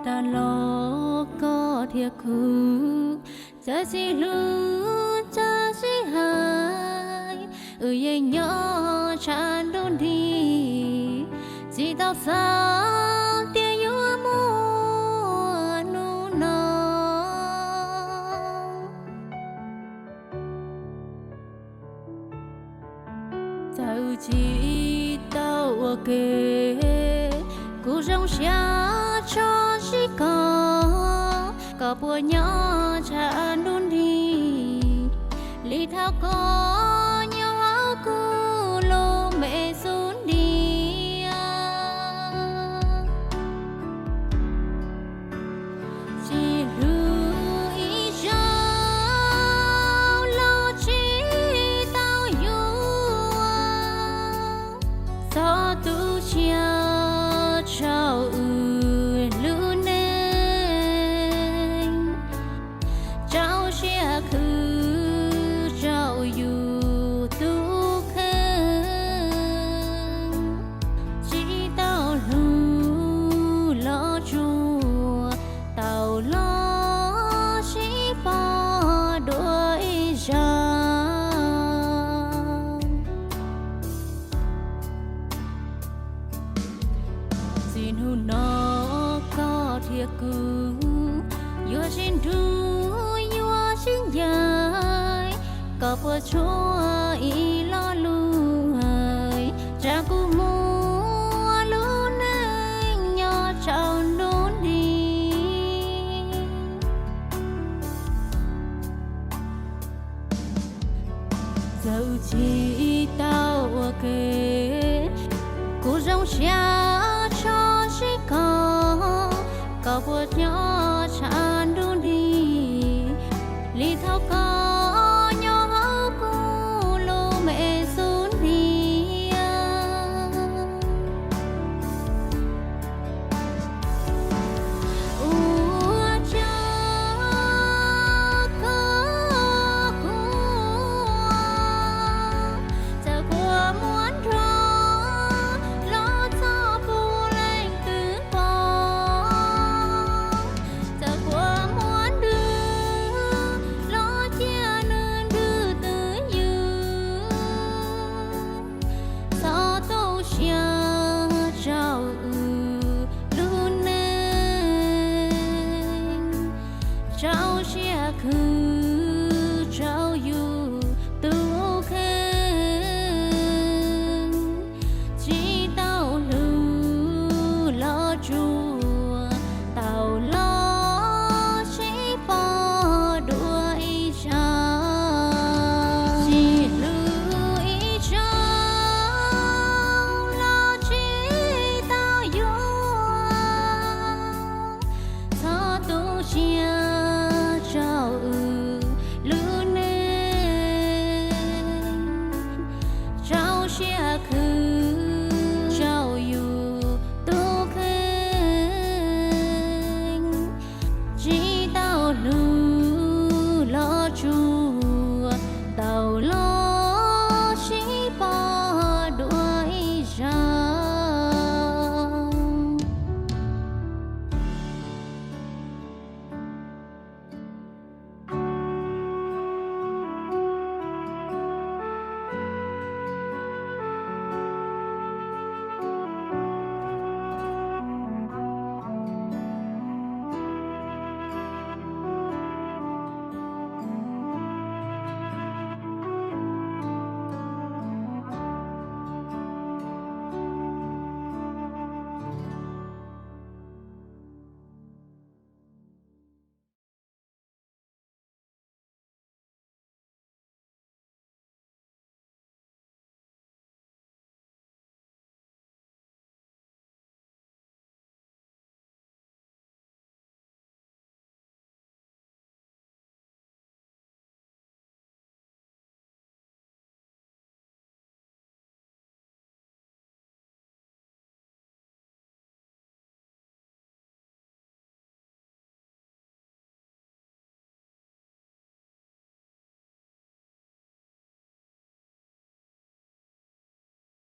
Tag los koj thiab kuv txawm tsis hlub txawm sib hais, wb yeej nyob tshaj nruab nrig, tsis tau xav tias yuav muaj hnub no. Txawm tsis tau ua ke, kuv zoo siab tso sib kos, koj puas nyob tshaj nruab nrig li thaum koj nyob hauv kuv lub me xub ntiag. Tsis hlub ib zaug los tsis tau yuav, txhob tu siab rau wb lub neej, rau siab khwv rau yus tus kheej. Tsis tau hlub los tsuas tau los sib pom dua ib zaug. Txij hnub no koj thiab kuv yuav sib nrug yuav sib ncaim, koj puas tshuav ib lo lus hais tsam kuv muaj lub neej nyob tshaj nruab nrig. Txawm tsis tau ua ke, kuv zoo siab tso sib kos, koj puas nyob